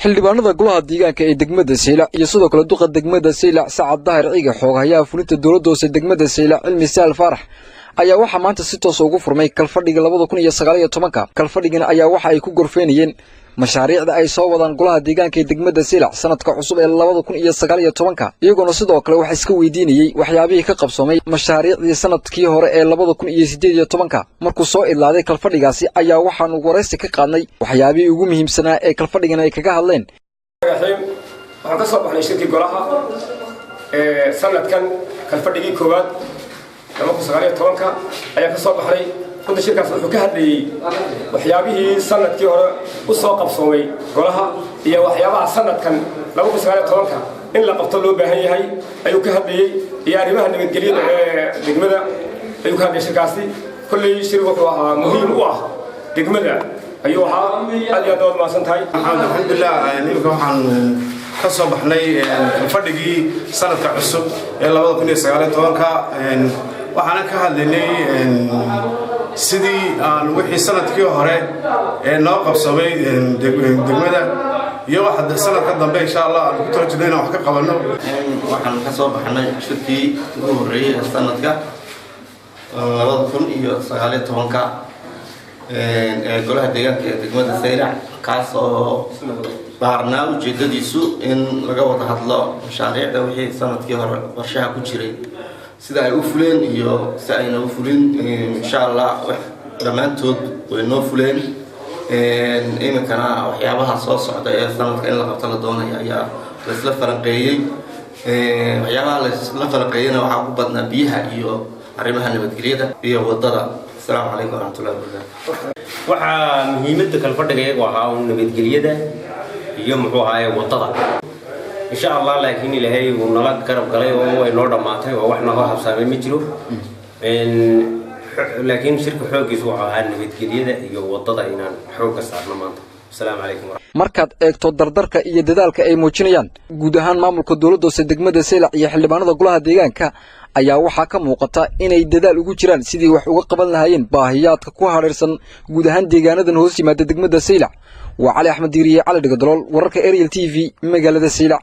Xildhibaanada golaha deegaanka ee degmada Saylac iyo sidoo kale duqa degmada Saylac Sacad Daahir Ciga, xogayaha fulinta dowladda hoose degmada Saylac Cilmi Saal Faarax ayaa waxaa maanta si toos ugu furmay kalfadhiga 2019-ka. Kalfadhigan ayaa waxa ay ku gorfeynayeen mashaariicda ay soo wadaan golaha deegaanka ee degmada Saylac sanadka cusub ee 2019-ka, iyagoona sidoo kale wax iska weydiinayey waxyaabihii ka qabsoomay mashaariicdii sanadkii hore ee 2018-ka. Markuu soo idlaaday kalfadhigaasi ayaa waxaanu waraysi ka qaadnay waxyaabihii ugu muhiimsanaa ee kalfadhigan ay kaga hadleen. Waxaan ka soo baxnay shirkii golaha sanadkan, kalfadhigii koowaad 2019-ka ayaan ka soo baxnay. Runta shirkaas wuxuu ka hadlayey waxyaabihii sanadkii hore u soo qabsoomay golaha iyo waxyaabaha sanadkan 2019-ka in la qabto loo baahan yahay ayuu ka hadlayey, iyo arrimaha nabadgelyada ee degmada ayuu ka hadlayay shirkaasi. Kolley shir wuxuu ahaa muhiim u ah degmada ayuu ahaa. Aad iyo aad waad mahadsan tahay. Alxamdulilah, imika waxaan ka soo baxnay fadhigii sanadka cusub ee 2019-ka. Waxaanan ka hadlaynay sidii aan wixii sanadkii hore ee noo qabsamay degmada iyo waxa sanadka dambe insha Allah aan ku tala jirno inaan wax ka qabanno. Waxaan ka soo baxnay shirkii ugu horreeyey ee sanadka 2019-ka ee golaha deegaanka ee degmada Saylac, kaas oo baarnaa ujeedadiisu in laga wada hadlo mashaariicda wixii sanadkii hore qorshaha ku jiray, sida ay u fuleen iyo si ayna u fulin. Insha Allah dhammaantood way noo fuleen. Iminkana waxyaabaha soo socda ee sanadka in la qabto la doonaya ayaa laisla falanqeeyey. Waxyaabaha laisla falanqeeyeyna waxaa ugu badnaa biyaha iyo arrimaha nabadgelyada iyo wadada. Asalaamu calaykum waraxmatullahi wabarakaatu. Waxaa muhiimadda kalfadhiga iyagu ahaa un nabadgelyada iyo muxuu ahaaye wadada, insha Allah. Laakiin Ilaahay wuu nala garab galay oo way noo dhammaatay oo wax naga habsaamay ma jiro. Laakiin shirka xooggiisu wuxuu ahaa nabadgelyada iyo wadada inaan xoogga saarno maanta. Asalaamu calaykum. Markaad eegto dardarka iyo dadaalka ay muujinayaan guud ahaan maamulka dowladda hoose degmada Saylac iyo xildhibaanada golaha deegaanka ayaa waxaa ka muuqata inay dadaal ugu jiraan sidii wax uga qaban lahaayeen baahiyaadka ku hadhayrsan guud ahaan deegaanadan hoos yimaada degmada Saylac. Waa Cali Axmed Diiriye, Cali Dhigadalool, wararka Ariel TV, magaalada Saylac.